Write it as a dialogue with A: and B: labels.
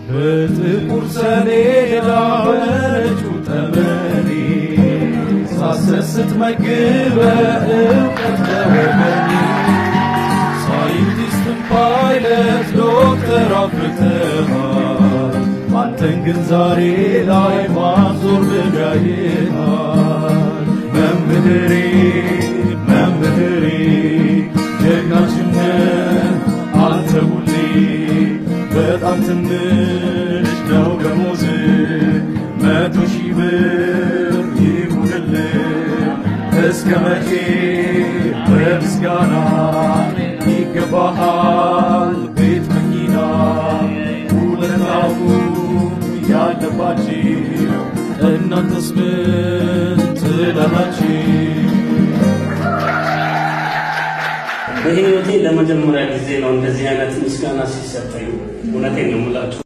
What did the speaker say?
A: በጥቁር ሰሌዳ በነጩ ጠመኔ ሳሰስት መግበ እውቀት ለወገኔ፣ ሳይንቲስትን ፓይለት ዶክተር አፍርተሃል። አንተን ግን ዛሬ ላይ ማን ዞር ብሎ ያይሃል? መምህሬ መምህሬ፣ ጀግናችን ነህ አንተ ሁሌ። በጣም ትንሽ ነው ደሞዝ፣ 100,000 ብር ይሁንልህ። እስከ መቼ በምስጋና? ይገባሃል ቤት መኪና። ውለታው ያለባችሁ እናንተስ ምን ትላላችሁ?
B: በህይወቴ ለመጀመሪያ ጊዜ ነው እንደዚህ አይነት ምስጋና ሲሰጠኝ። እውነቴን ነው የምላችሁ።